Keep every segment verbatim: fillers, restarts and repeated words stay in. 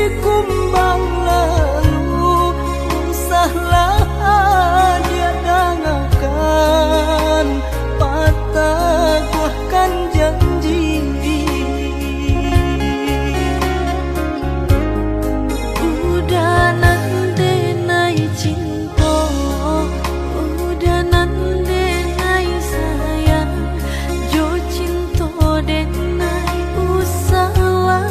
Kumbang lalu, usahlah didangakan, pataguahkan janji. Udah nan denai cinto, udah nan denai sayang, jo cinto denai usahlah.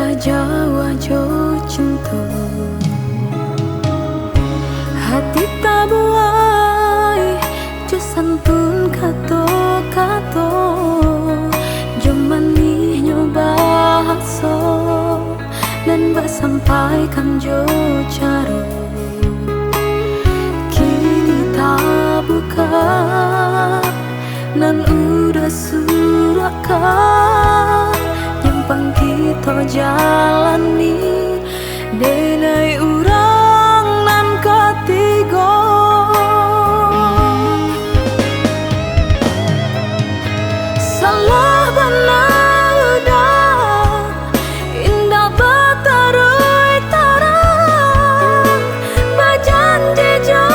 Jauah jo cinto, hati tabuai jo santun kato-kato, jo manihnyo bahaso, nan basampaikan jo caro. Kini tabuka nan udah surahkan, nyampang kito jalani, denai urang nan katigo. Salah bana udah, indak bataruih tarang, bajanji jo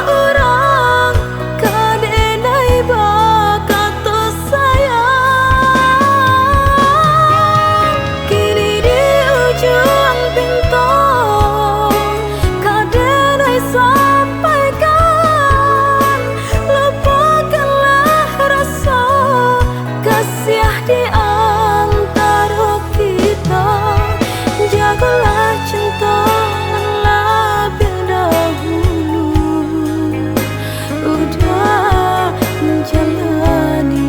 urang, ka denai bakato sayang. Kini di ujuang pinto, ka denai sampaikan, lupakanlah raso kasiah di antaro kito. Jagolah cinto nan labiah dahulu, udah manjalani.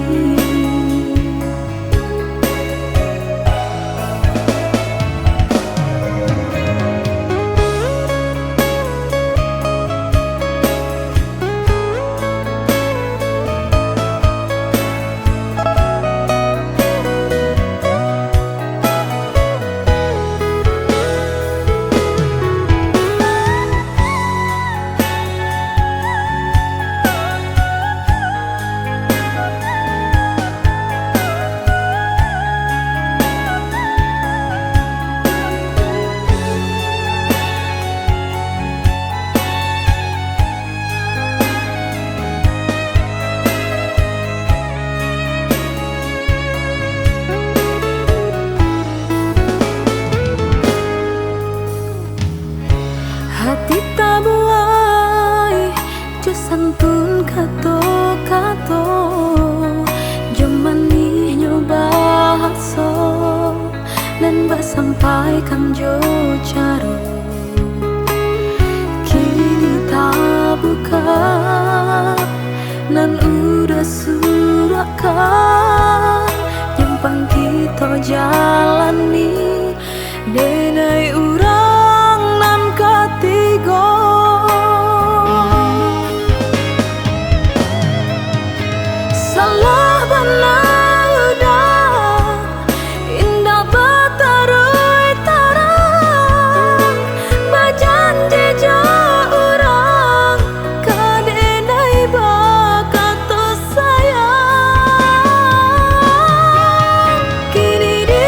Hati tabuai jo santun kato-kato, jo manihnyo bahaso, nan basampaikan jo caro. Kini tabuka nan udah surahkan, nyampang kito jalani, denai urang nan katigo. Salah bana udah, indak bataruih tarang, bajanji jo urang, ka denai bakato sayang. Kini di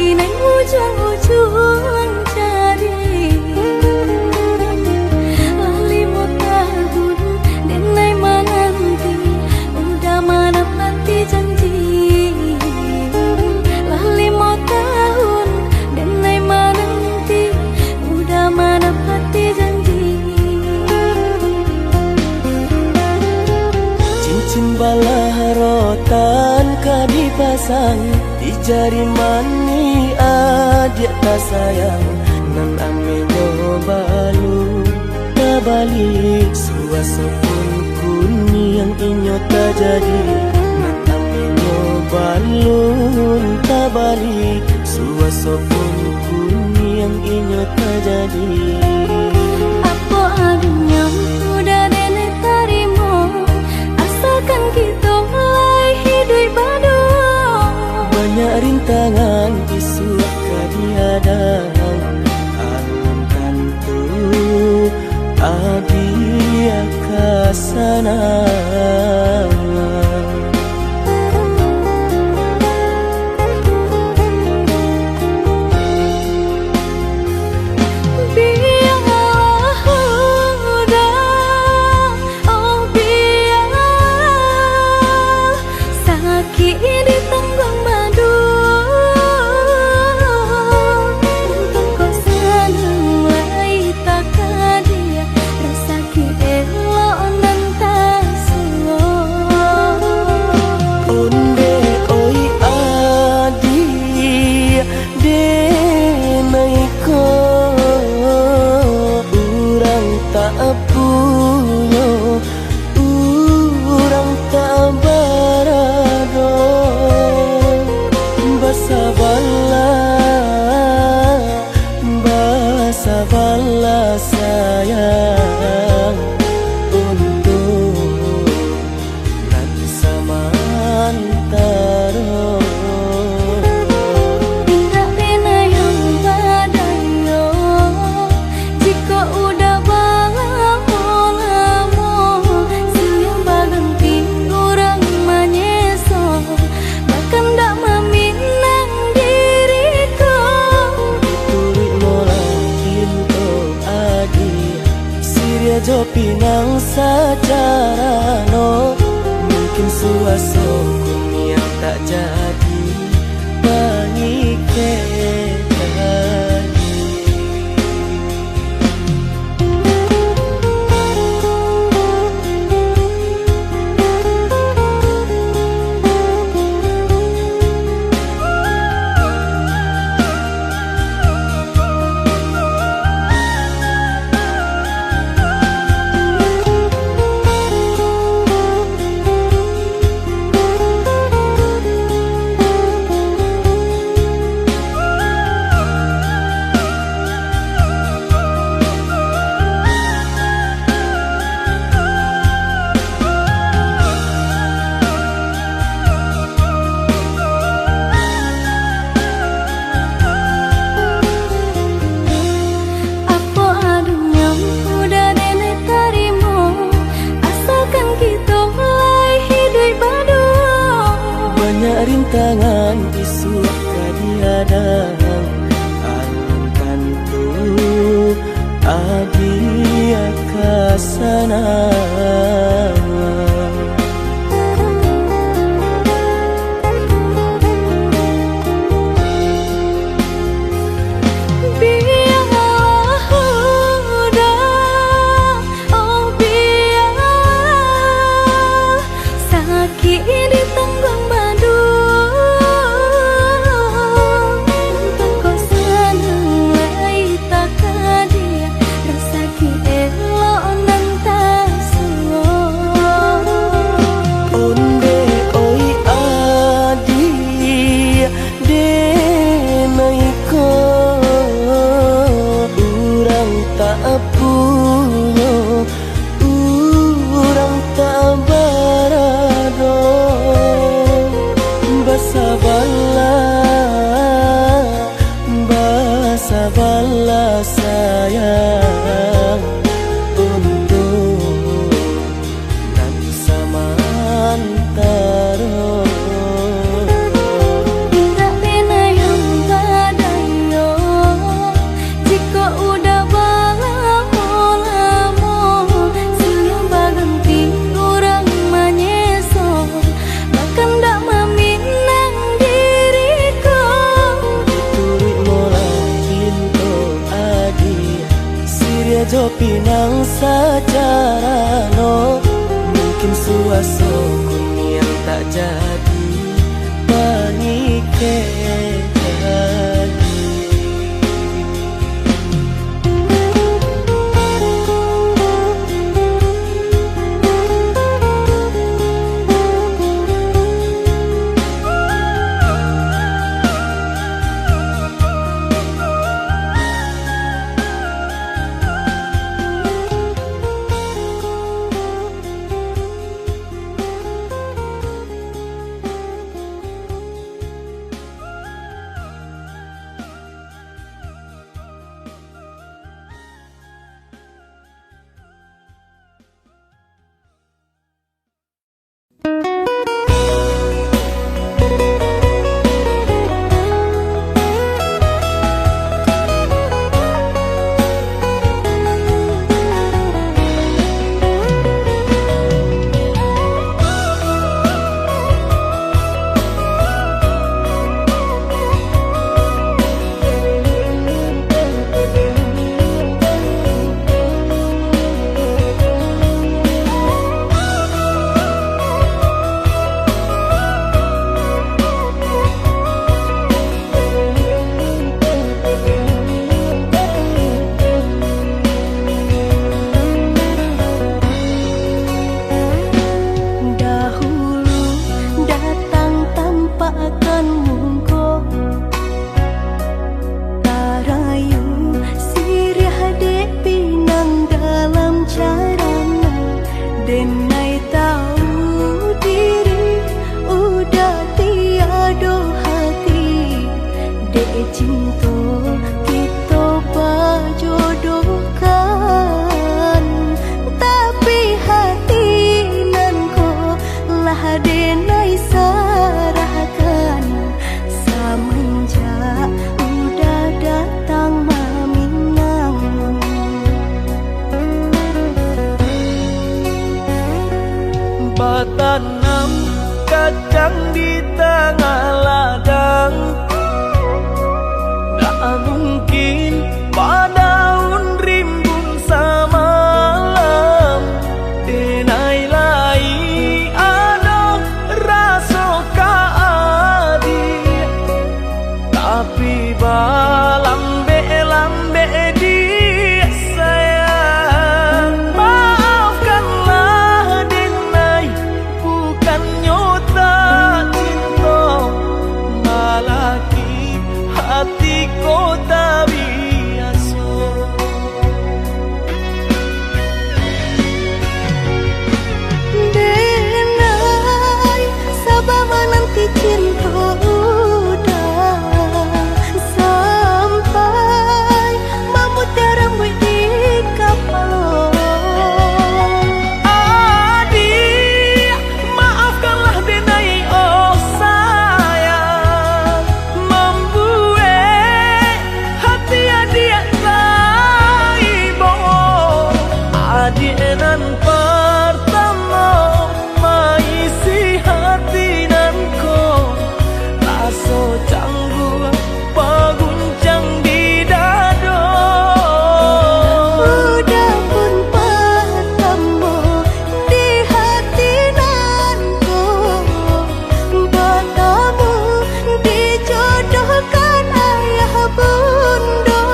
Nai ujuang-ujuang jadi, lah limo tahun denai mananti, udah manapati janji. Lah limo tahun denai mananti, udah manapati janji. Cincin balah rotan ka dipasang di jari manih adiak tasayang, nan ameh nyo balun tabali. Suaso pun kuniang inyo tajadi, nan ameh nyo balun tabali. Suaso pun kuniang inyo tajadi. Apo adonyo udah denai tarimo, asalkan kito lai hiduik baduo. Banyak rintangan isuak ka dihadang, alun tantu adiak ka sanang. Bialah udah, oh bialah, sakik ditangguang baduo. Untuang ko sanang lai takadiak, rasaki elok nan tasuo. Onde oi adiak, denai ko urang tak punyo, urang tak barado. Basabalah, basabalah sayang, untuak nan samantaro. Indak pernah yang badayo, jikok udah balamo-lamo, siang baganti urang manyeso, bakandak maminang diri ko. Dituruik molah pinto adiak, siriah jo pinang sajarano. Mungkin suaso kuniang tak jadi pangikek lagi. Apo adonyo udah denai tarimo, asalkan kito lai hiduik baduo. Banyak rintangan isuak ka dihadang, alun tantu adiak ka sanang. Bialah udah, oh bialah, sakik ditangguang baduo. Untuang ko sanang lai takadiak, rasaki elok nan tasuo. Jo pinang sajarano, mungkin suaso kuniang tak jadi mangikek lagi. Dahulu datang tampakkan muko, tarayu siriah dek pinang dalam carano. Denai tau diri udah tiado hati, dek cinto kito bajodohkan. Tapi hati nan ko lah denai sarahkan, samanjak udah datang maminang. Batanam kacang di tangah ladang, ndak mungkin badaun rimbun samalam. Denai lai ado raso ka adiak, tapi balambek-lambek diak sayang. Maafkanlah denai, bukannyo tak cinto, malah ki hati ko tak biaso. Denai, saba mananti cinto udah sampai mamutiah rambuik di kapalo. Adiak, maafkanlah denai, oh sayang, mambuek hati adiak taibo. Adiak nan partamo maisi hati nan ko, raso cangguak baguncang di dado. Udah pun partamo di hati nan ko, batamu dijodohkan ayah bundo.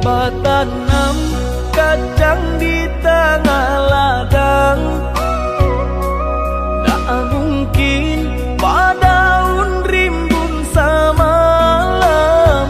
Batanam kacang di tangah ladang, ndak mungkin badaun rimbun samalam.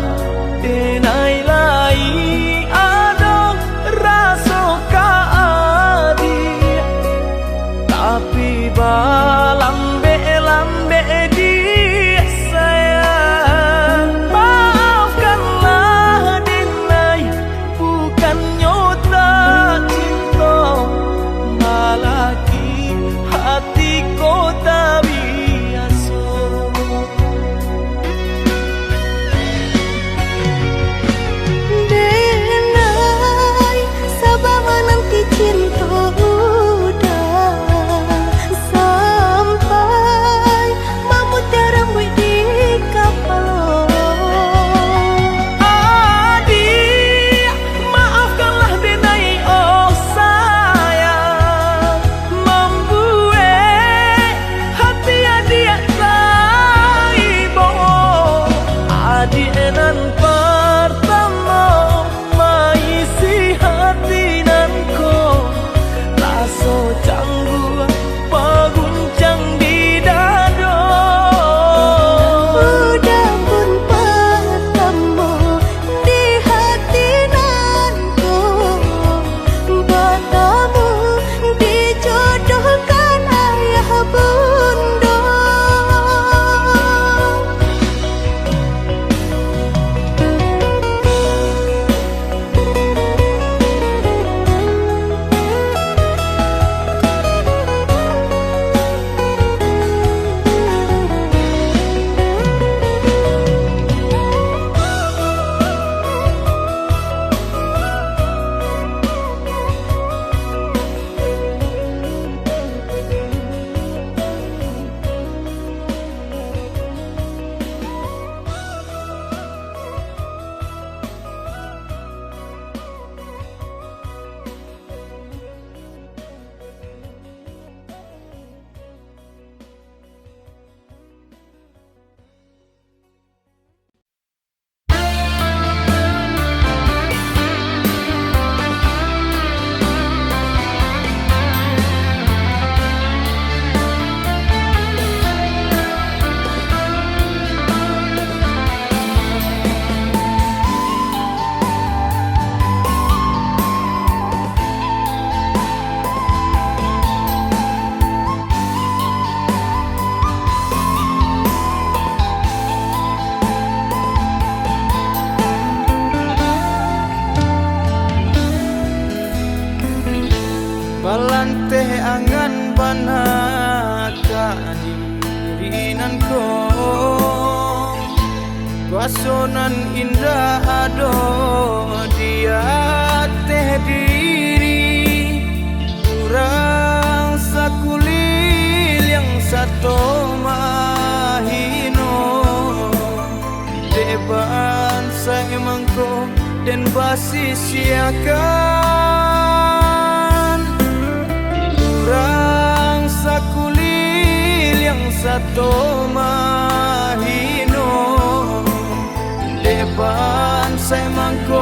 Raso nan indak ado di ateh diri, urang sakuliliang sato mahino. Dek bansaik mangko den basisiakan, urang sakuliliang sato mahino. Dek bansaik mangko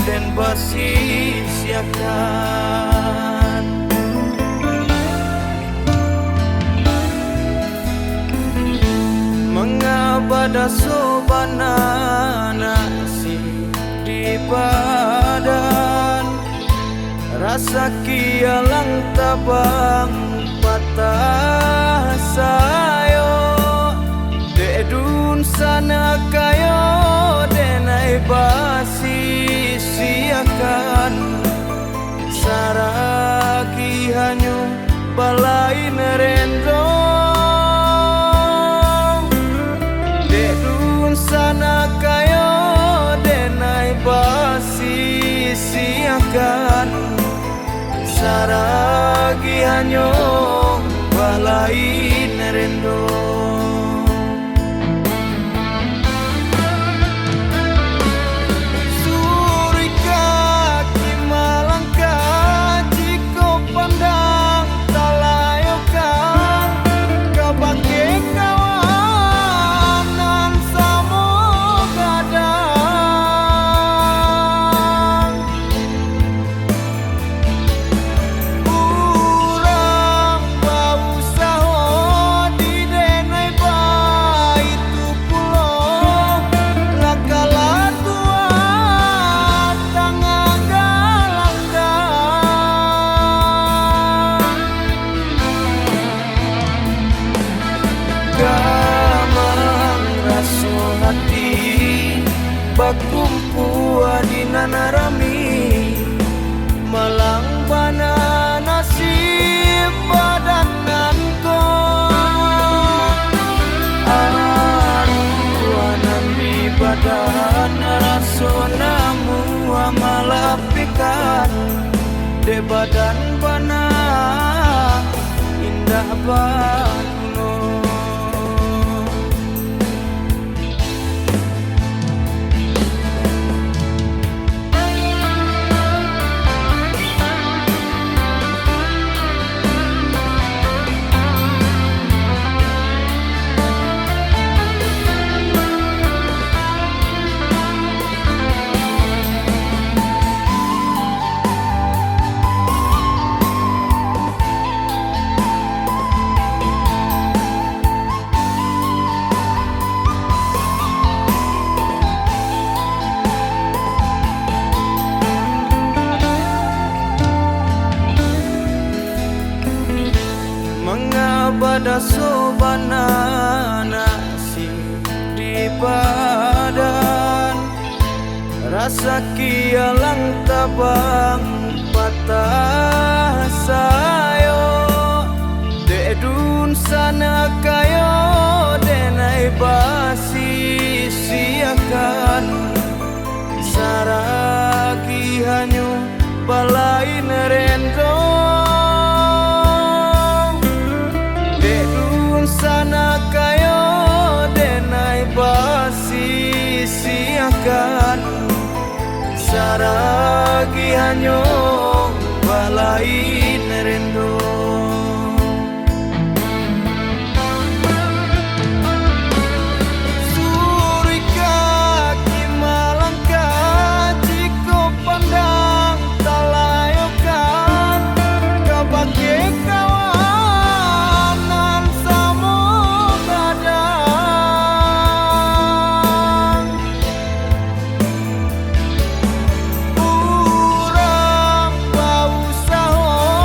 den basisiakan. Mangaba daso bana nasib di badan, rasaki alang tabang patah sayo. Dek dunsanak kayo denai basisiakan, saragi hanyo balain rendo. Dek dunsanak kayo denai basisiakan, saragi hanyo balain rendo. Suruik kaki malangkah, jiko pandang talayokan, kabake kawan nan samo gadang. Urang bausaho di denai baitu pulo, lah kalah Tuhan tangah galanggang. Gamang raso hati bakumpua di nan rami, malang bana nasib badan nan ko. Aduah nan di badan raso namuah malapekan, dek badan bana indak baguno. Mangaba daso bana nasib di badan, rasaki alang tabang patah sayo. Dek dunsanak kayo denai basisiakan, saragi hanyo balain rendo. Dek dunsanak kayo denai basisiakan, saragi hanyo balain rendo. Suruik kaki malangkah, jiko pandang talayokan, kabake kawan nan samo gadang. Urang bausaho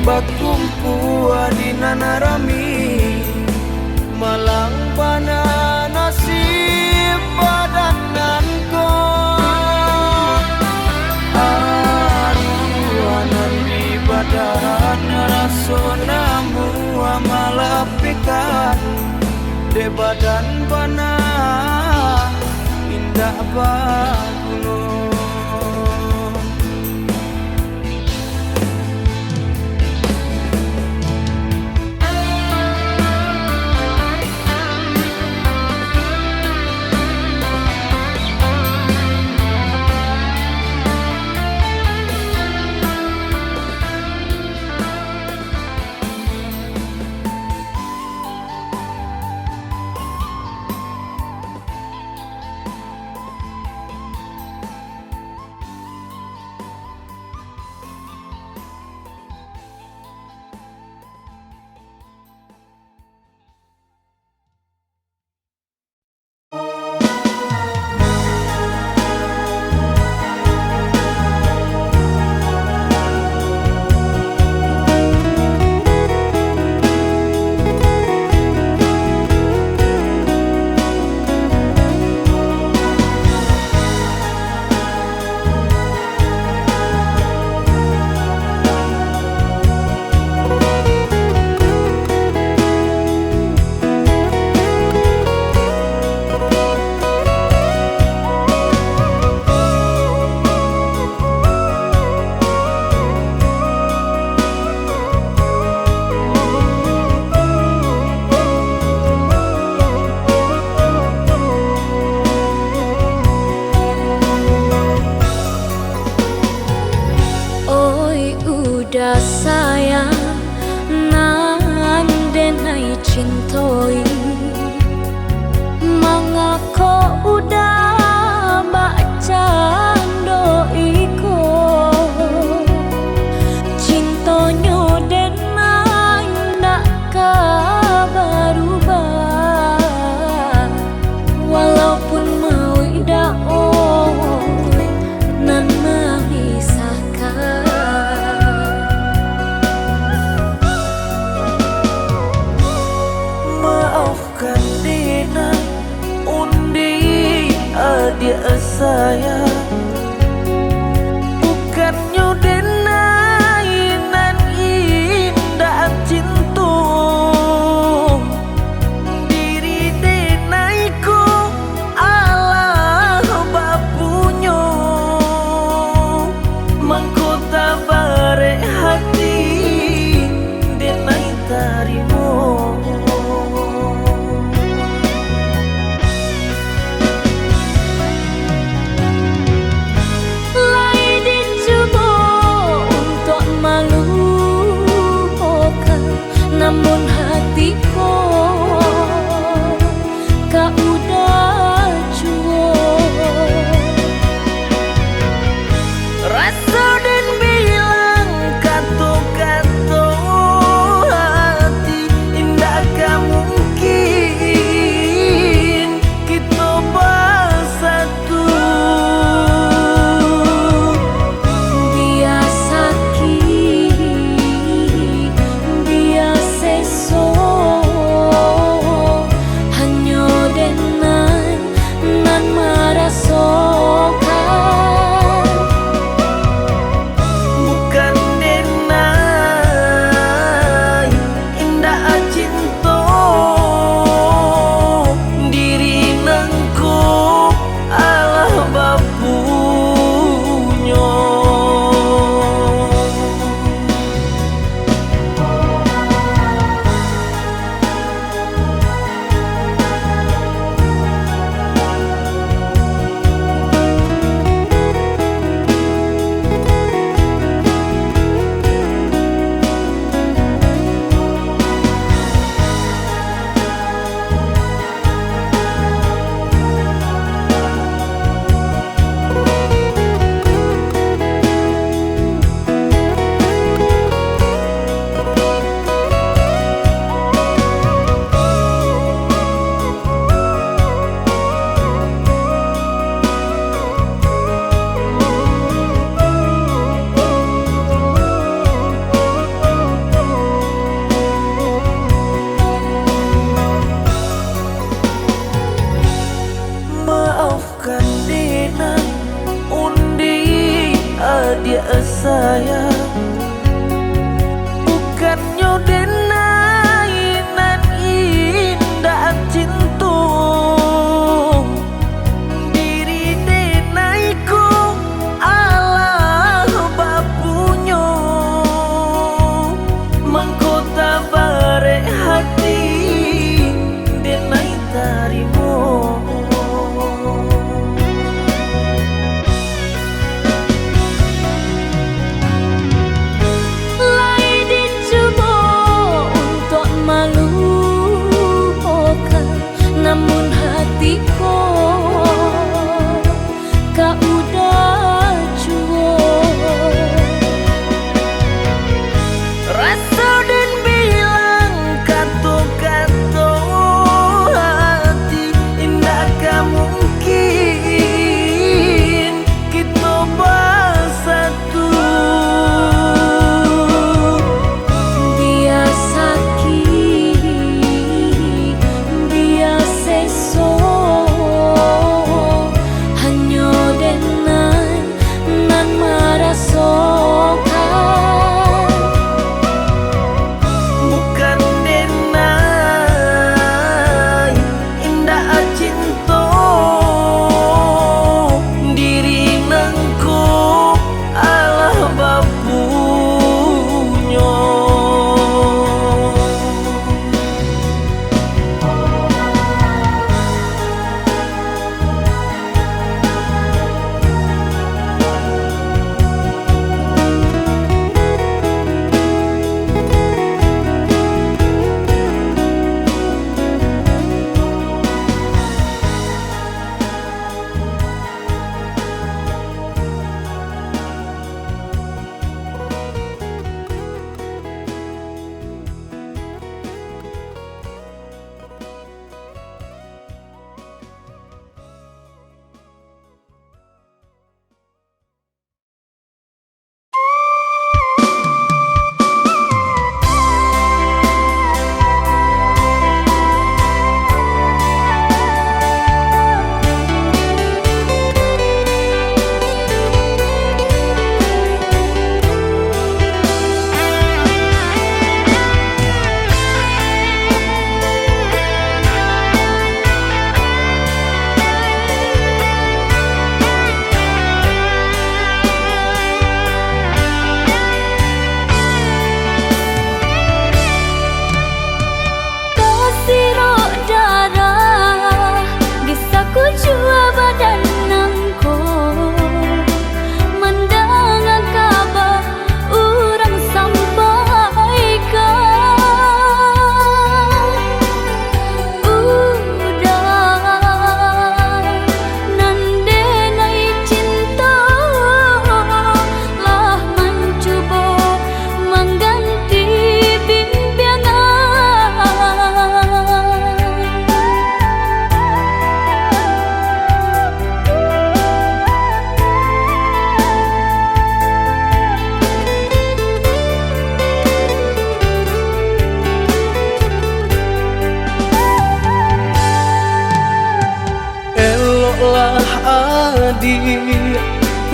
Bakumpua di nan rami, malang bana nasib badan nan ko. Aduh, nan di badan raso namuah malapekan, dek badan bana indak baguno. Oi uda sayang, nan denai cintoi, mangako uda bakcando iko? Cintonyo denai ndak ka barubah, walaupun mauik dao nan mamisahkan. Maafkan denai, undi adiak sayang, bukannyo denai nan indak cinto. Diri denai ko alah bapunyo, mangko tabarek hati denai tarimo.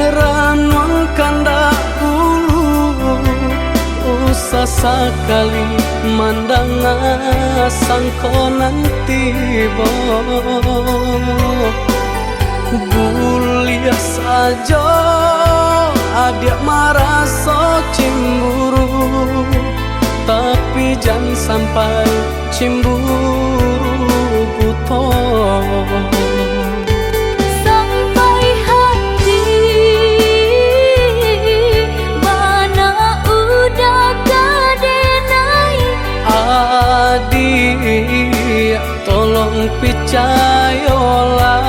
Ranuang kandak ulu, usah sakali mandanga sangko nan tibo. Buliah sajo adiak maraso cimburu, tapi jan sampai cimburu buto. Sampai hati bana udah ka denai. Adiak, tolong picayolah.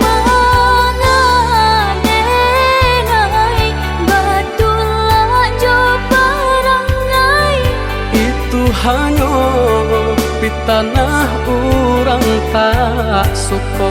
Manga denai, batulak jo parangai. Itu hanyo pitanah urang tak suko.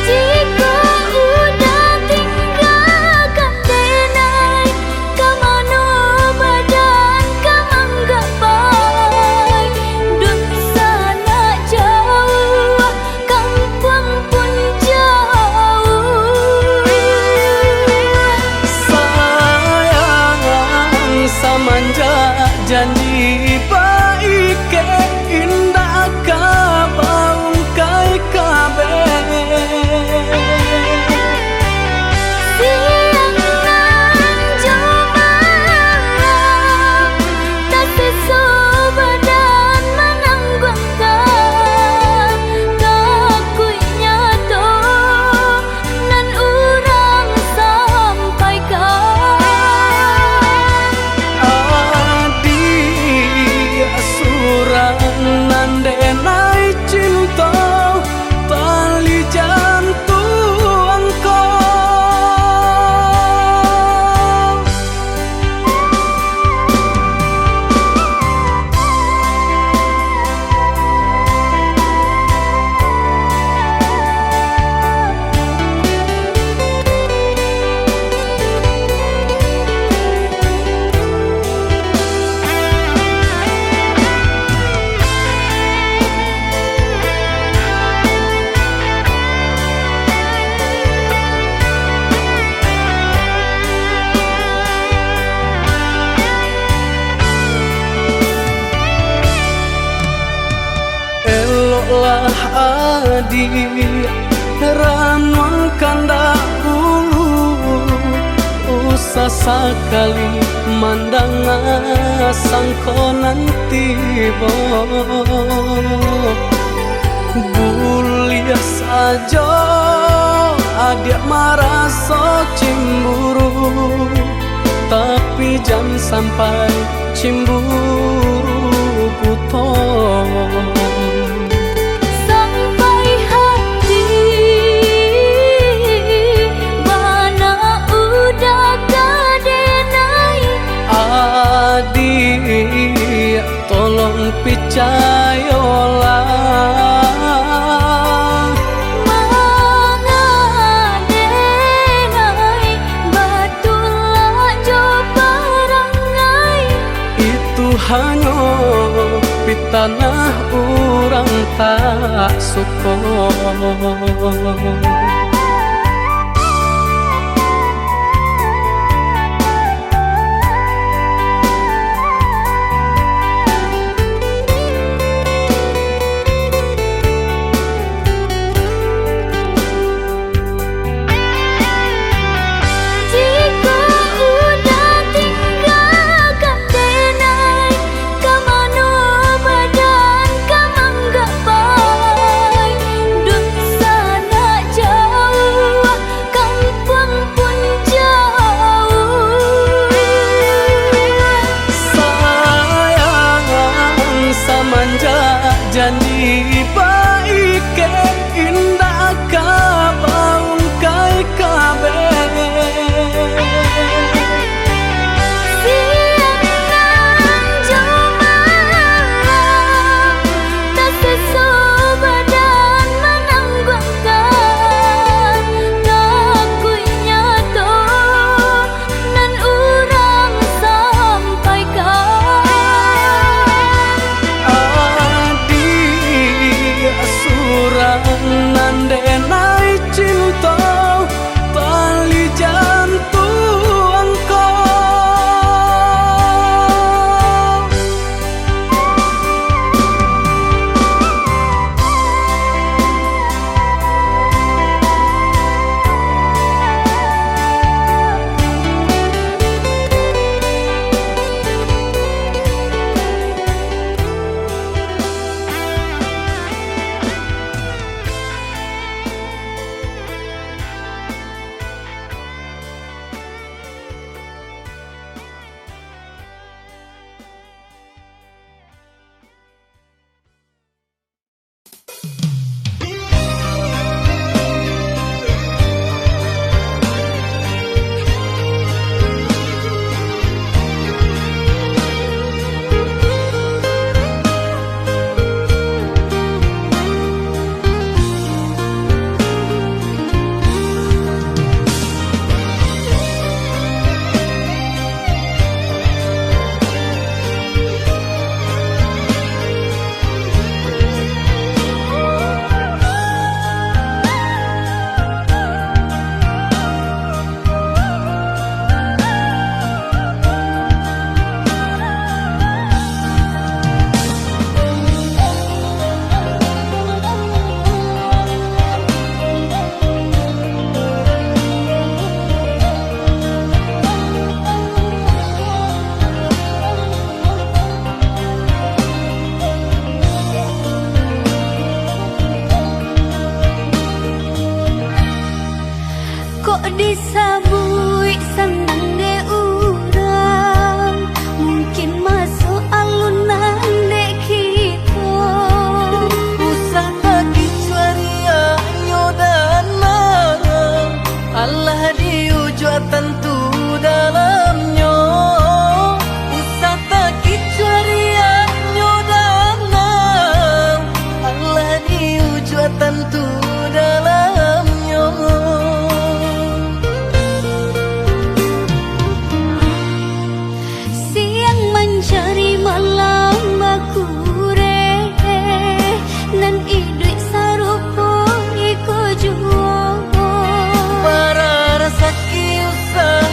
Jikok udah tinggakan denai, ka mano badan ka manggapai? Dunsanak jauah, kampuang pun jauah. Sayang, samanjak janji baikek, indak ka baungkai kabeh. Siang nan jo malam, tasiso badan manangguangkan, takuiknyo tu nan urang sampaikan. Adiak surang nan denai cinto, tali jantuang ko. Eloklah adiak, ranuang kandak ulu, usah sakali mandanga sangko nan tibo. Buliah sajo adiak maraso cimburu, tapi jan sampai cimburu buto. Sampai hati bana udah ka denai. Adiak, tolong picayolah. Manga denai, batulak jo parangai. Itu hanyo pitanah urang tak suko. Jikok udah tinggakan denai, ka mano badan ka manggapai? Dunsanak jauah Disabuik sanang dek urang, mungkin masuak alunan dek kito. Usah takicuah riaknyo danau, alah diujuak tantu dalamnyo. Usah takicuah riaknyo danau, alah diujuak tantu dalamnyo. Siang mancari malam bakureh, nan iduik sarupo iko juo. Bara rasaki usah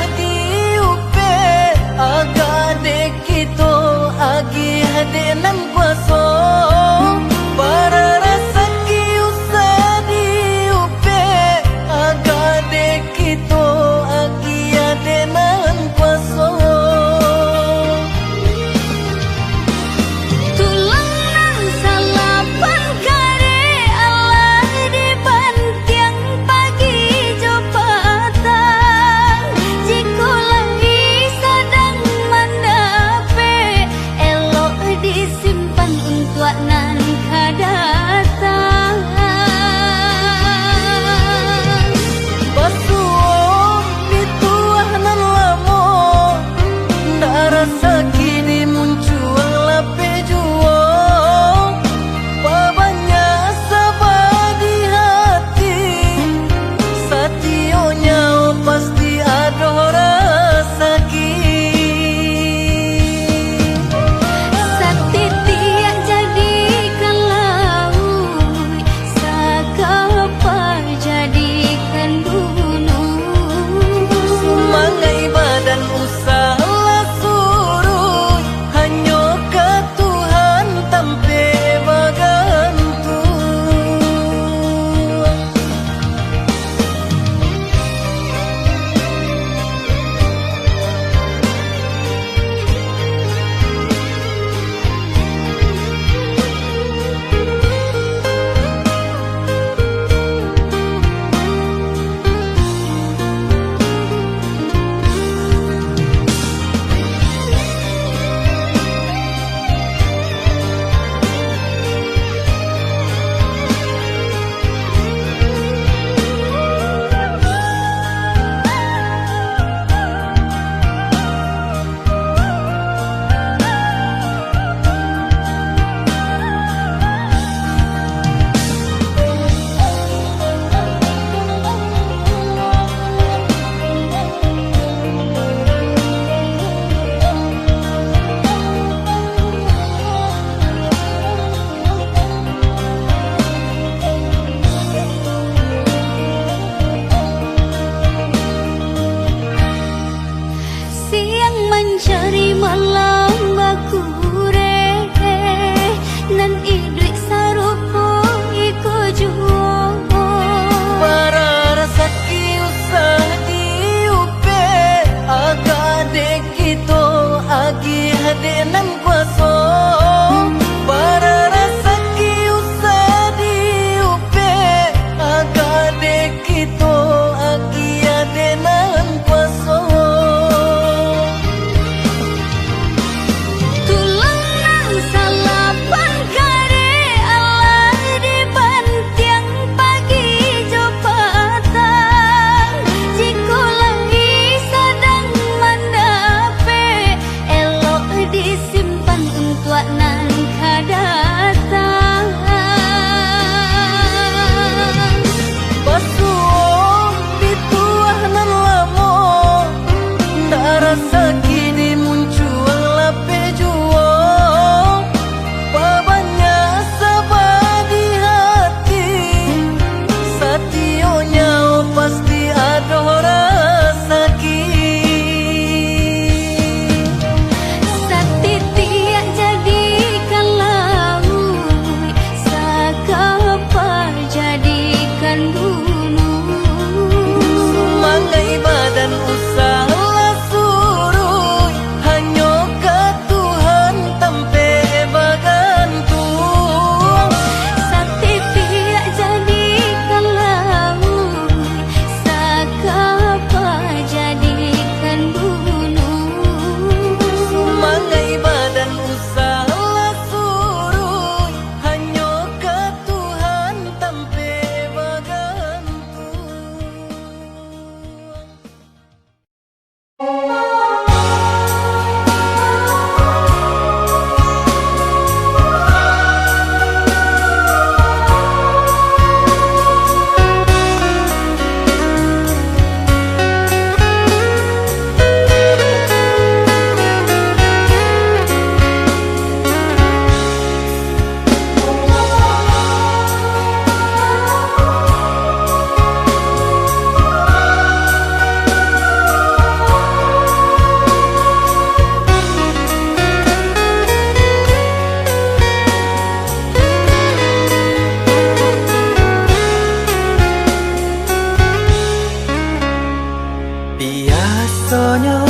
Biasonyo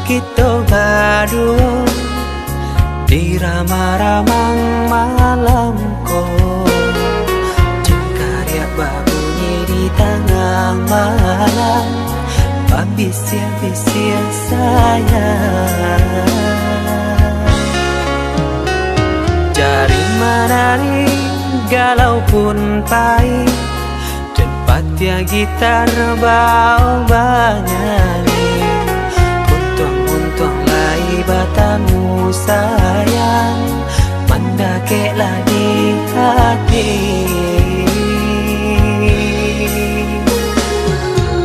kito baduo di ramang-ramang malam ko, cingkariak babunyi di tangah malam, babisiak-bisiak sayang. Jari manari galau pun pai, den patiah gitar bao banyanyi. Untuang-untuang lai batamu sayang, mandakeklah di hati.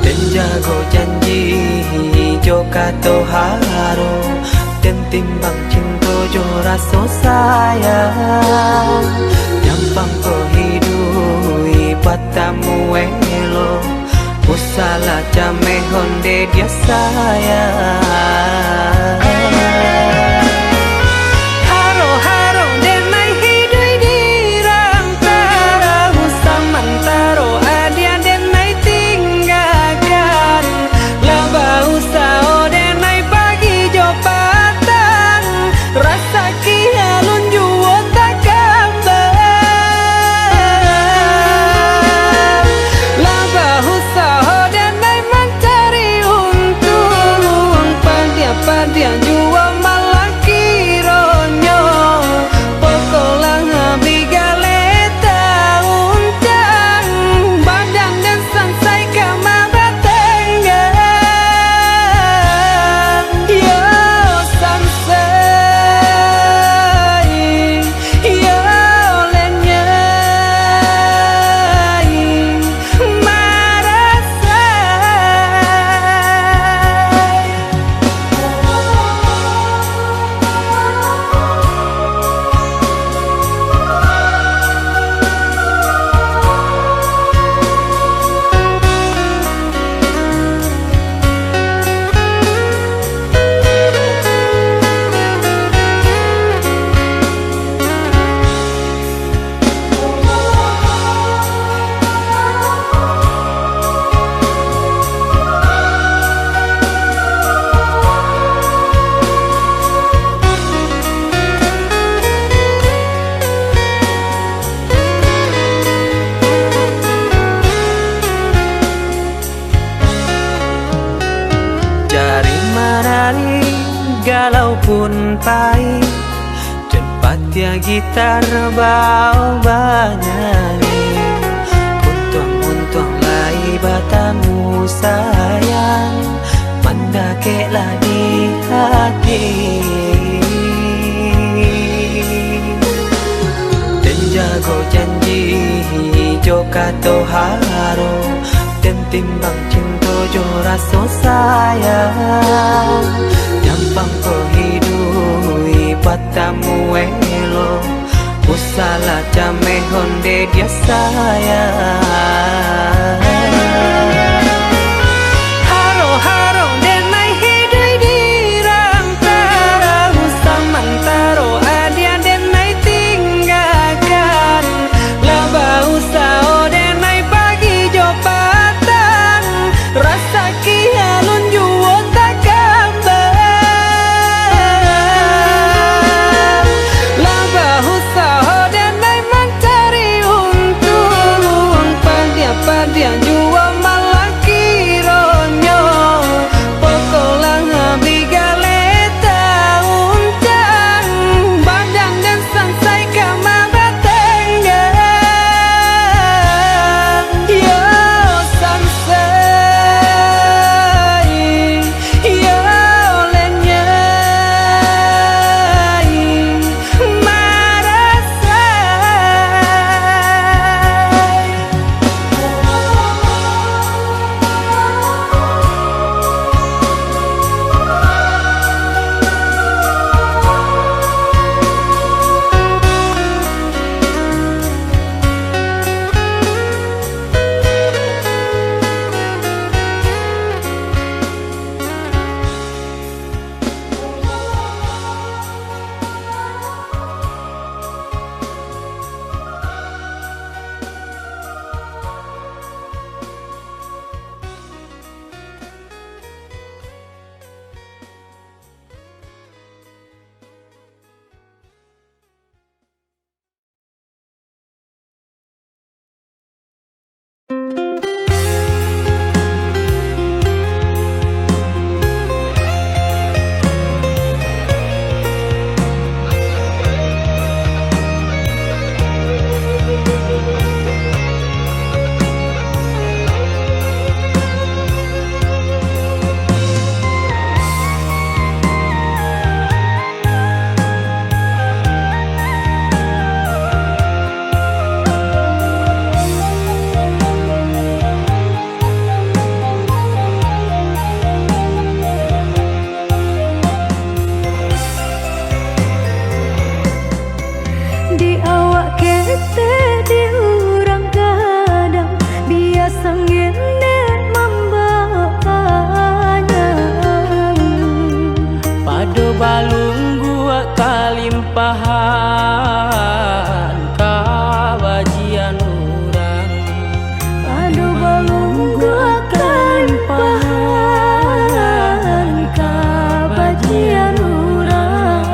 Den jago janji jo kato haro, den timbang cinto jo raso sayang. Nyampang ko hiduik batamu elok, usahlah cameh onde dia sayang. Haro-haro denai hiduik di rantaro, samantaro adia denai tinggakan. Lah bausaho denai pagi jo patang, rasaki alun juo takambang. Lah bausaho denai mancari untuang, padiah-padiah juo malah kironyo. Pokoklah abih galeh tauncang, badan den sansai ka mabatanggang. Yo sansai, yo lenyai marasai. Jari manari galau pun pai, den patiah gitar bao banyanyi. Untuang-untuang lai batamu sayang, mandakeklah di hati. Den jago janji jo kato haro, den timbang cinto jo raso sayang. Nyampang ko hiduik batamu elok, usahlah cameh onde dia sayang. Haro-haro denai hiduik di rantaro, samantaro adia denai tinggakan. Lah bausaho denai pagi jo patang, rasaki alun juo takambang. Lah bausaho denai mancari untuang, padiah-padiah juo malah Pahan kabajian urang, pado balungguakan pahan kabajian urang.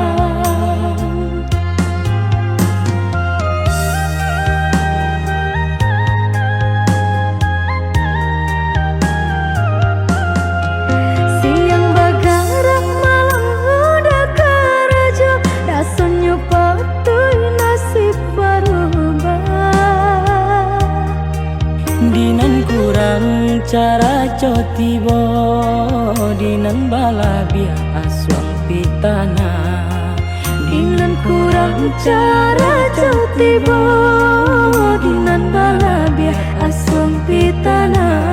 Siang bagarak, malam udah karajo, rasonyo patuih nasib barubah. Di nan kurang carajo tibo, di nan balabiah asuang pitanah. Di nan kurang carajo tibo, di nan balabiah asuang pitanah.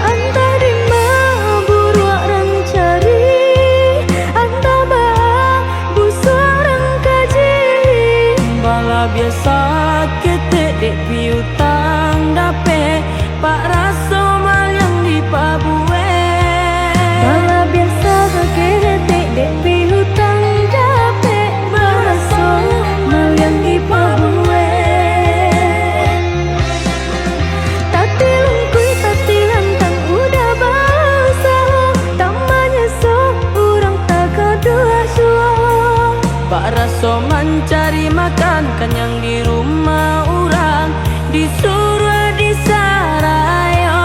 Antah dima buruak rang cari, antah baa busuak rang kaji. Balabiah saketek dek piutang dapek, baraso maliang dipabuek. Balabiah saketek dek piutang dapek, baraso maliang dipabuek. Tatilungkuik, tatilantang udah bausaho, tak manyeso urang tagaduah juo. Baraso mancari makan kanyang di rumah urang, disuruah disarayo.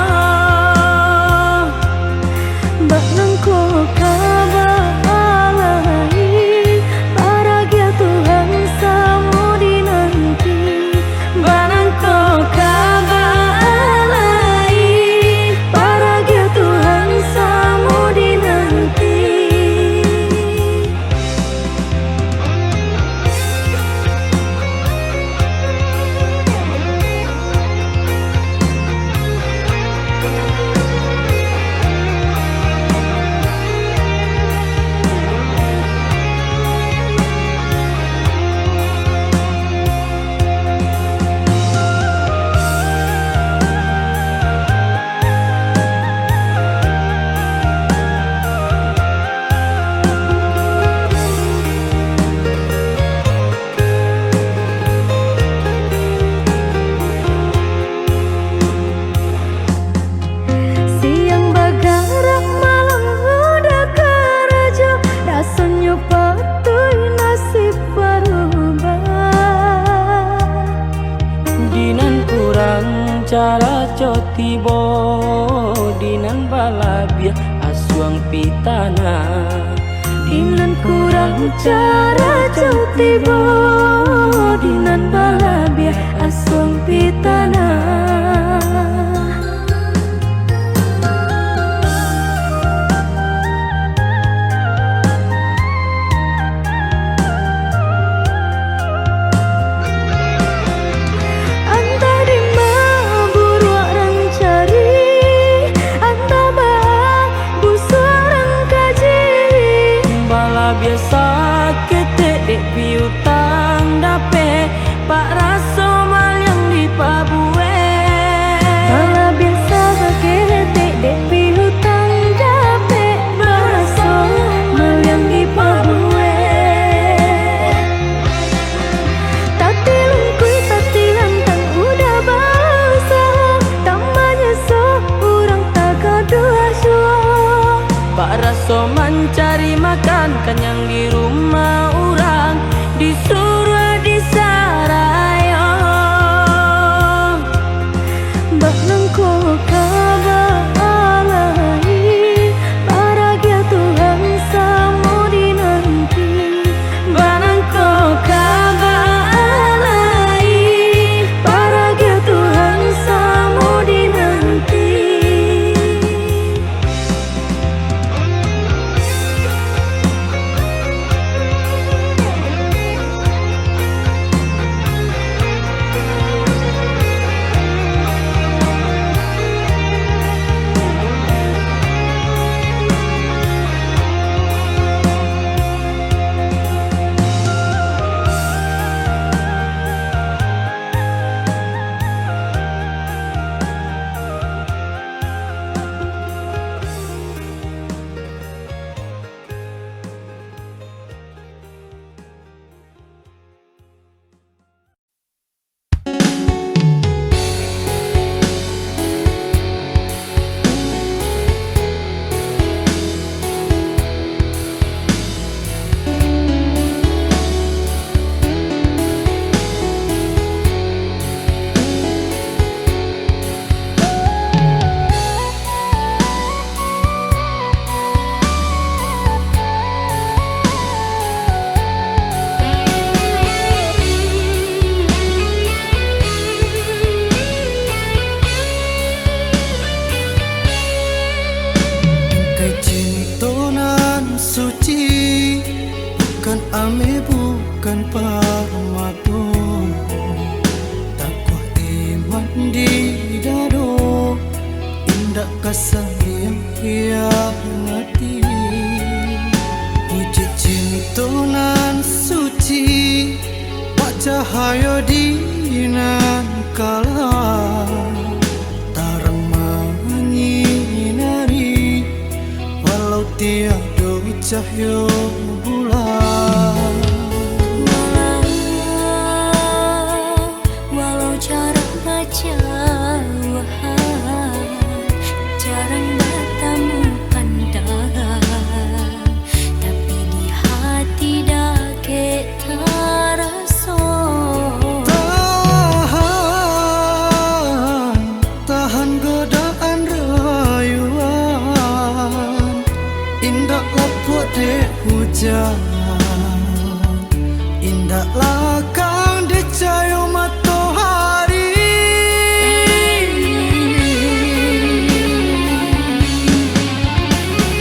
Bak nangko kaba lai, paragiah Tuhan samo dinanti. Bak nangko kaba lai, paragiah Tuhan samo dinanti. Siang bagarak, malam udah karajo, rasonyo patuih nasib barubah. Di nan kurang carajo tibo, di nan balabiah asuang pitanah. Di nan kurang carajo tibo, di nan balabiah asuang pitanah. Antah dima buruak rang cari, antah baa busuak rang kaji. Balabiah saketek dek piutang dapek, baraso maliang dipabuek. Balabiah saketek dek piutang dapek, baraso maliang dipabuek. Tatilungkuik, tatilantang udah bausaho, tak manyeso urang tagaduah juo. Baraso mancari makan kanyang di rumah urang, disuruah disarayo. Bak nangko kaba lai, paragiah Tuhan samo dinanti. Bak nangko kaba lai, paragiah Tuhan samo dinanti. Ame bukan parmato, takuah iman di dado, indak ka sahiang-hiang ati. Puji cinto nan suci, bacahayo di nan kalam, tarang manyinari, walau tiado cahyo bulan. Walau, walau jarak bajauhan, jarang batamu pandang, tapi di hati dakek taraso. Tahan, tahan godaan rayuan, indak lapuak dek hujan, indak lakang dek cayo matohari.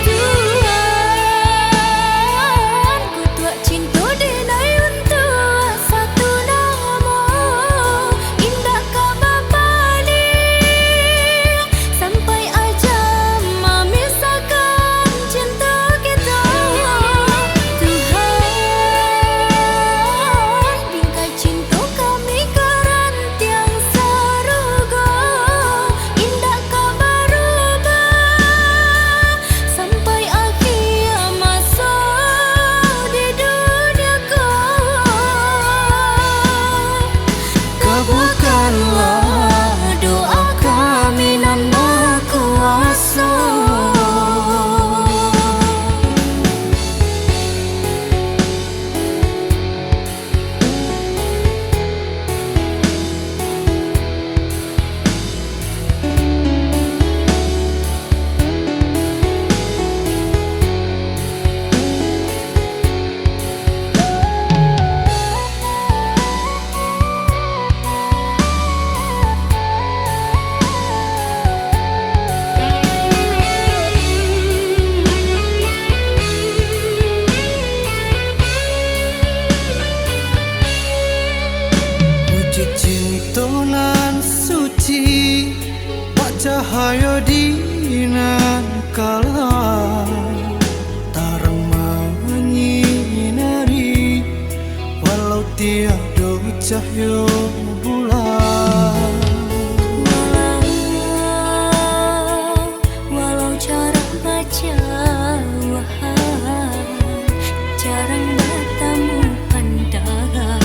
Tuhan, kutuak cinto denai untuak satu namo, indak ka bapaliang sampai ajal mamisahkan cinto kito. Tuhan, bingkai cinto kami ka rantiang sarugo, indak ka barubah sampai akhia maso di dunia ko. Kabulkanlah doa kami nan bakuaso. Puji cinto nan suci, bacahayo di nan kalam, tarang manyinari, walau tiado cahyo bulan. Walau, walau jarak bajauhan, jarang batamu pandang,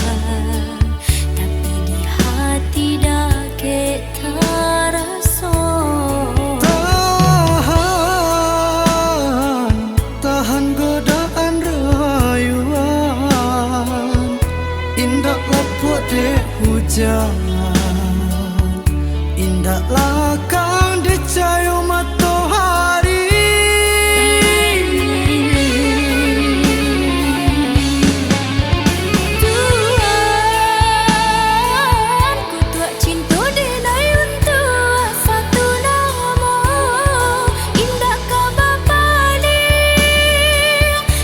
tapi di hati dakek taraso. Tahan, tahan godaan rayuan, indak lapuak dek hujan, indak lakang dek cayo matohari. Tuhan, kutuak cinto denai untuak satu namo, indak ka bapaliang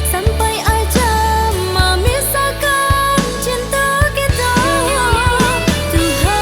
sampai ajal mamisahkan cinto kito. Tuhan,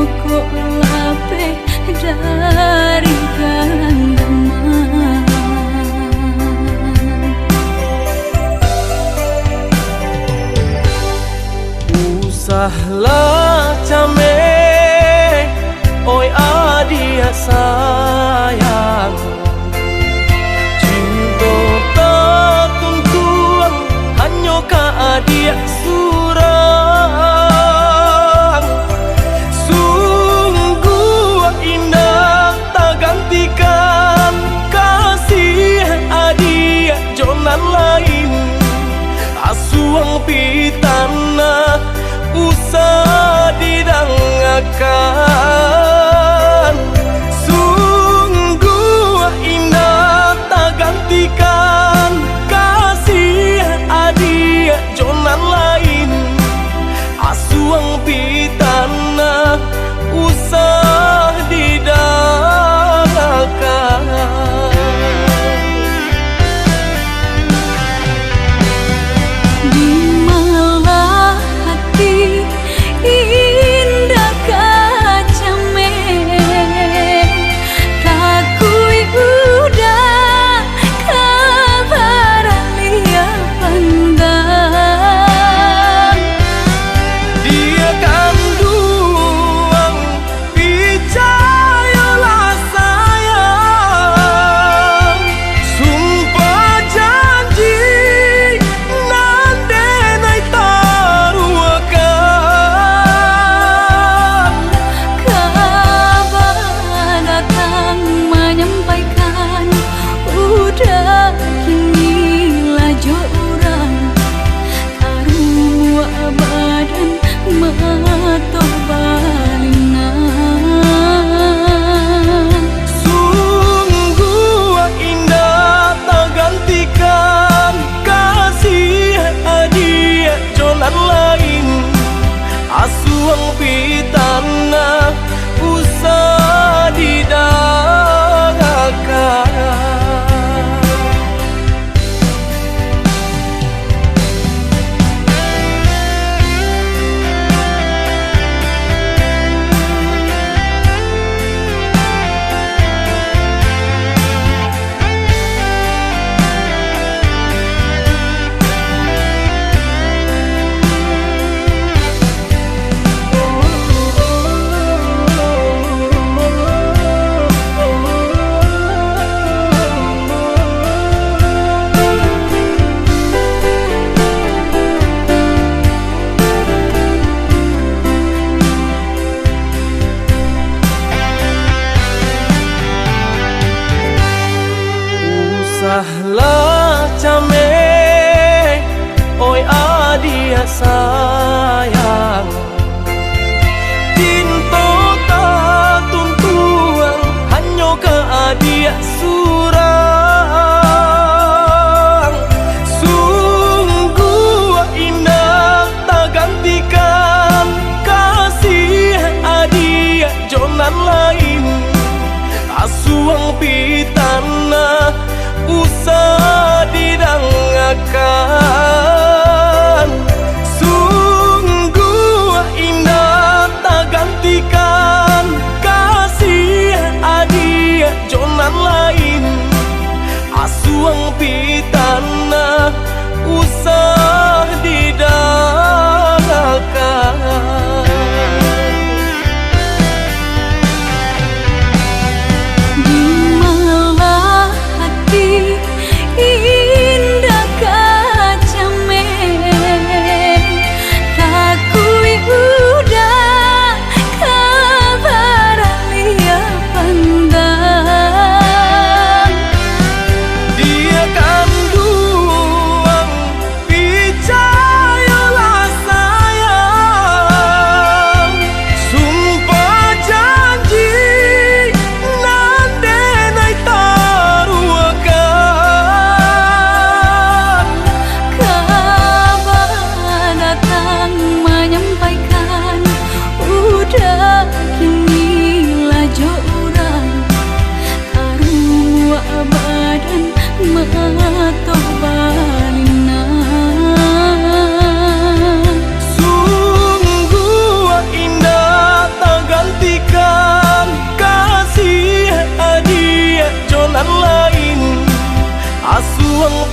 Kok lapeh dari ganggaman. Usahlah cameh, oi adiak sayang. Cinto tatuntuang hanyo ka adiak surang. Sungguah indak tagantikan kasih adiak jo nan lain. Asuang pitanah usah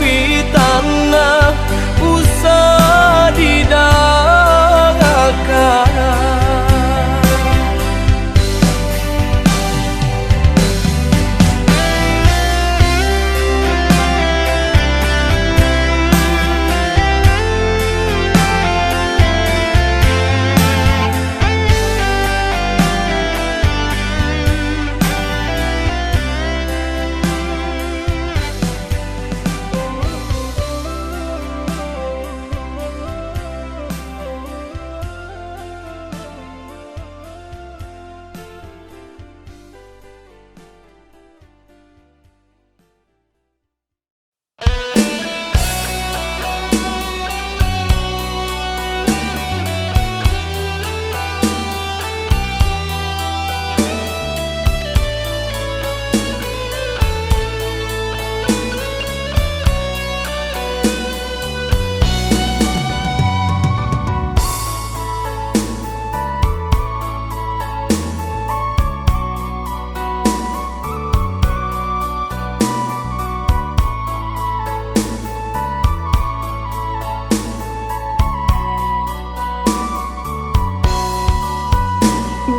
Pitannah usah didangakan.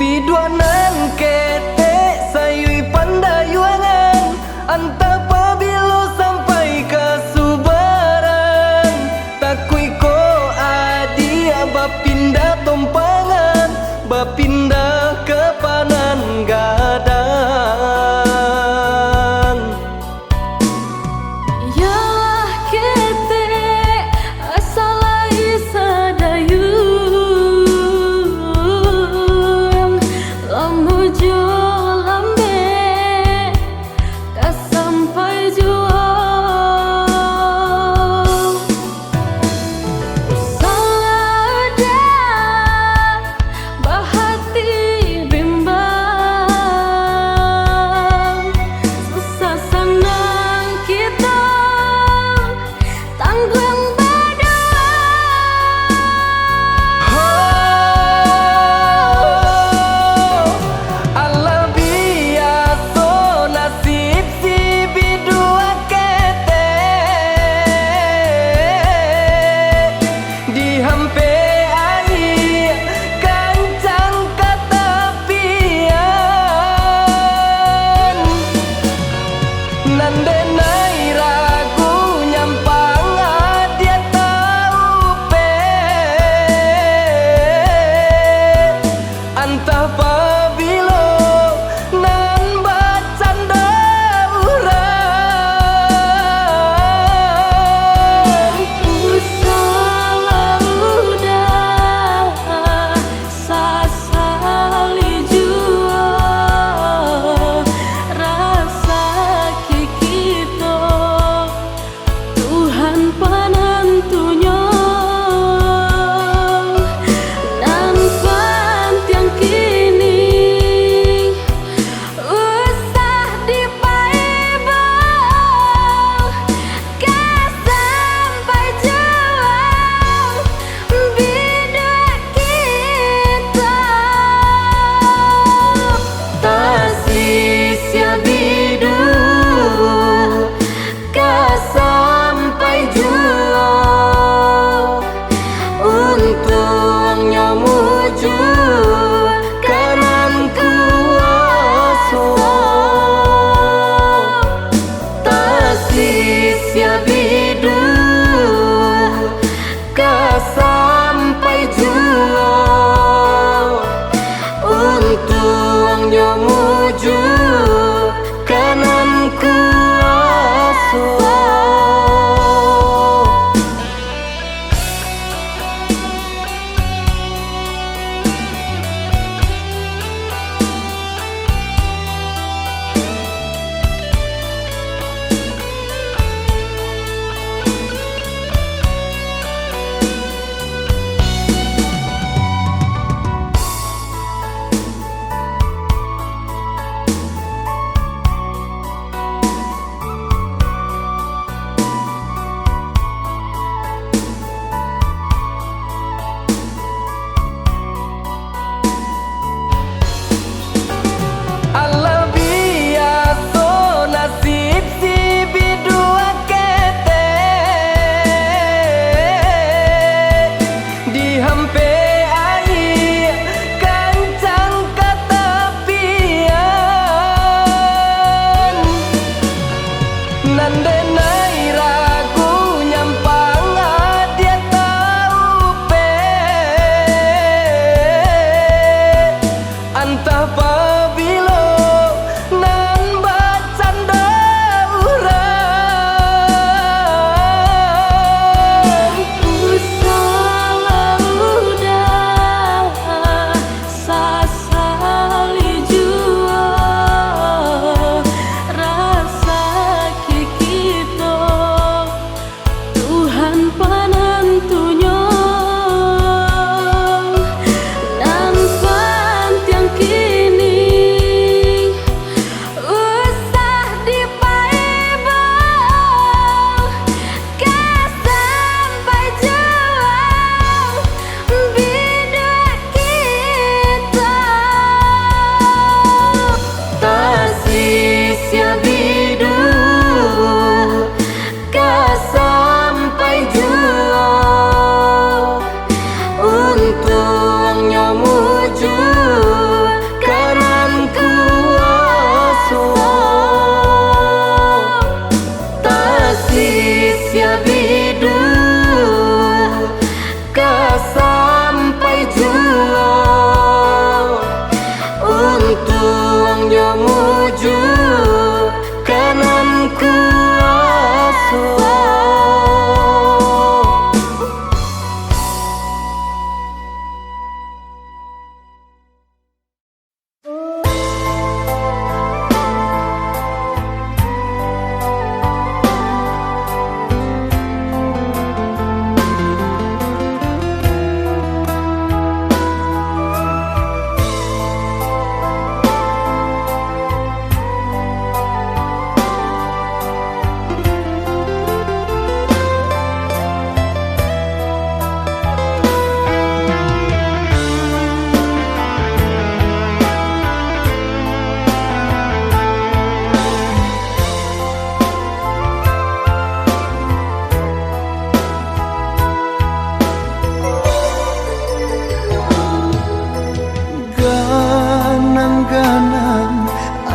Biduak nan ketek sayui pandayuangan, antah pabilo sampai ka subaran. Takuik ko adiak bapindah tompangan, bapindah ka panan gadang. Iyolah ketek asa lai sadayuang, lamo jo lambek ka sampai juo. Usahlah dah bahati bimbang, susah sanang kito tangguang baduo. Ho, alah biaso nasib si biduak ketek, dihampek aia kancang ka tapian. Nan denai ragu nyampang adiak taupek, antah pabilo nan bacando urang. Usahlah udah sasali juo rasaki kito, Tuhan panantunyo. Nan pantiang kini usah dipaibo, ka sampai juo biduak kito. Tasisia biduak ka sampai juo, untuangnyo mujua ka nan kuaso. Tasisia biduak ka sampai juo, untuangnyo mujua ka nan kuaso.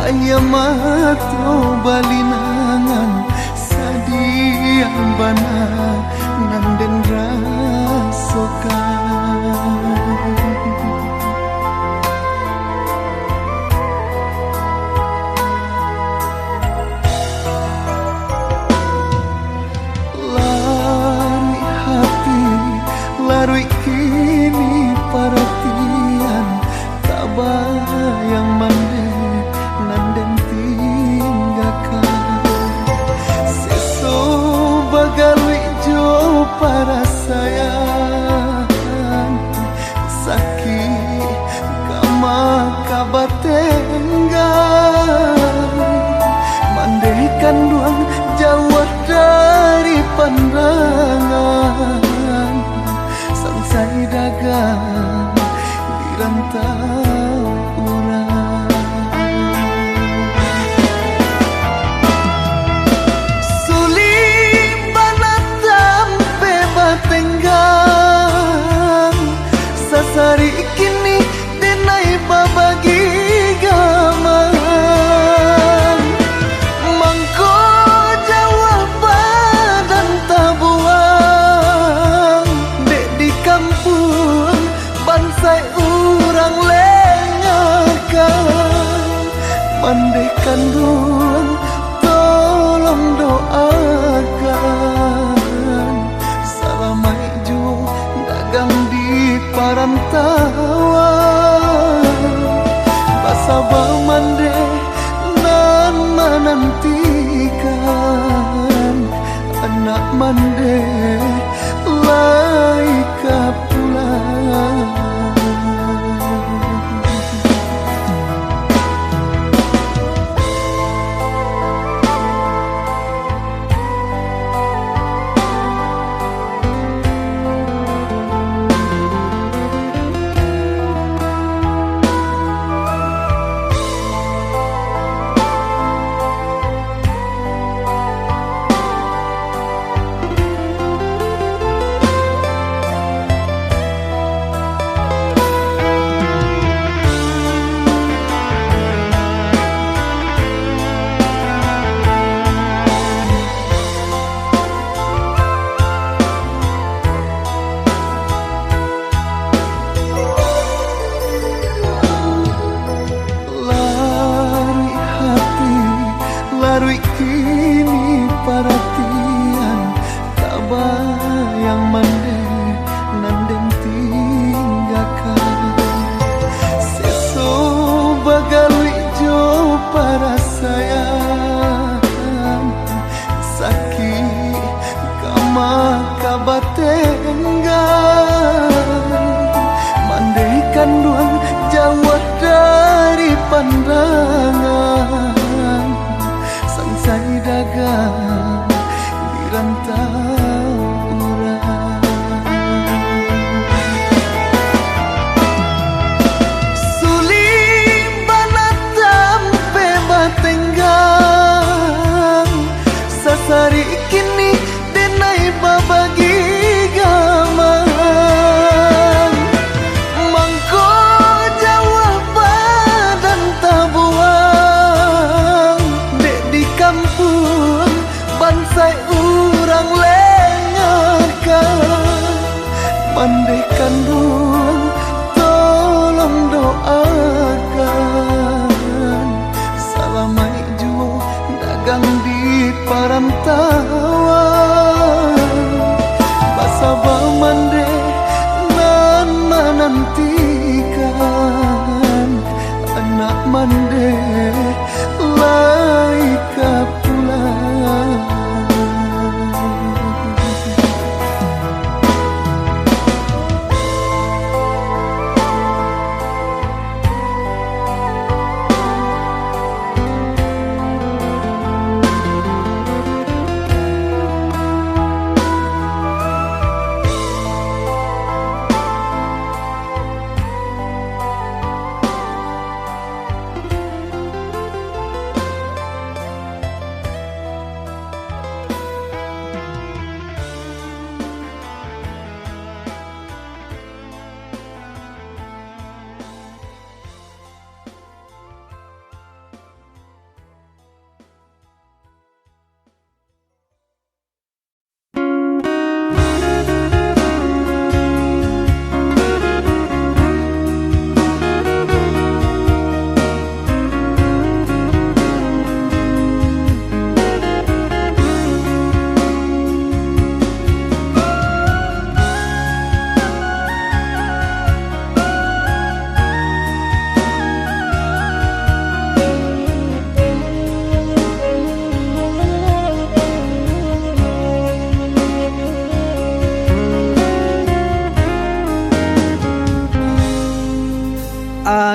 Aia mato balinangan, sadiah bana nan den rasokan. Laruik hati, laruik kini paratian, tabayang mandeh nan den tinggakan. Seso bagaluik jo parasaian, sakik ka maka batenggang. Mandeh kanduang jauah dari pandangan, sansai dagang di rantau urang. Sulik bana tampek batenggang, sasarik kini denai babagi gaman. Mangko jauah badan tabuang, dek di kampuang bansaik urang lengakan. Mandeh kanduang, tolong doakan, salamaik juo dagang di parantauan. Basaba mandeh nan manantikan, anak mandeh lai ka pulang. Laruik hati, laruik kini paratian, tabayang mandeh nan den tinggakan. Seso bagaluik jo parasaian, sakik ka maka batenggang. Mandeh kanduang jauah dari pandangan, sansai dagang di rantau urang. Sulik bana tampek batenggang, sasarik kini denai babagi gaman. Mangko jauah badan tabuang, dek di kampuang bansaik urang lengakan. Mandeh kanduang, tolong doakan, salamaik juo dagang di parantauan. Basaba mandeh nan manantikan, anak mandeh lai ka pulang.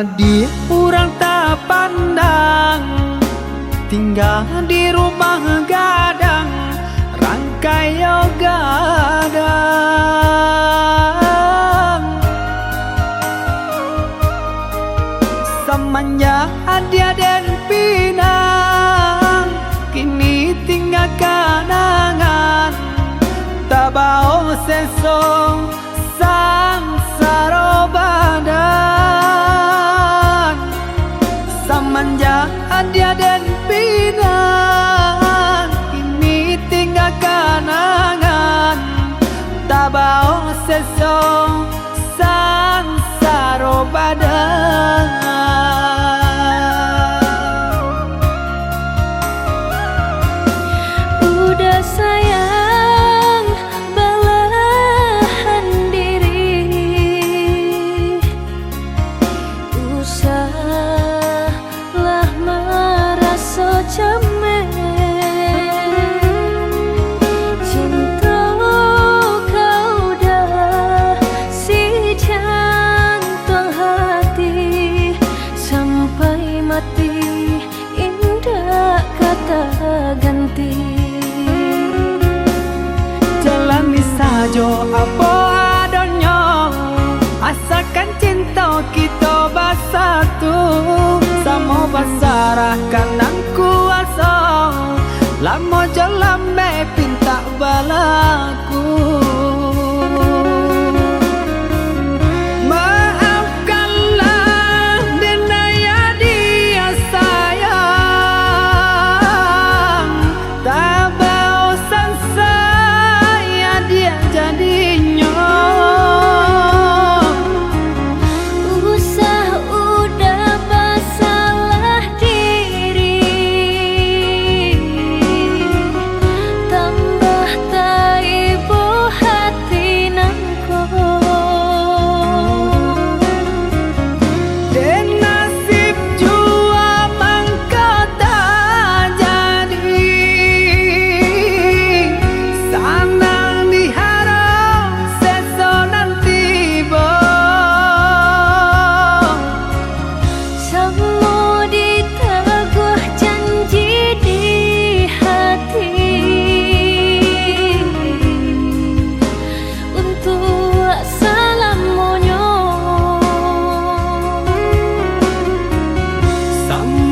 Di urang tapandang, tingga di rumah gadang, rangkai yo gadang. Samanjak adia den pinang, kini tingga kanangan, tabao seso sansaro badan. Samanjak adia den pinang, kini tingga kanangan, tabao seso sansaro badan. Udah sayang balahan diri, usah lah maraso cemen. Cinto kau dah si jantuang hati, sampai mati indak ka taganti. Jalani sajo apo adonyo, asakan cinto kito basatu, samo basarahkan nan kuaso, lamo jo lambek pintak balaku. Maafkanlah den ayah dia sayang, tabao sansai adia jadinyo. Usah udah basalah diri, tambah taibo hati nangko. Den nasib jua mangko tajadi, sanang di harok seso nan tibo. Samo ditaguah janji di hati, untuak salamonyo. Samo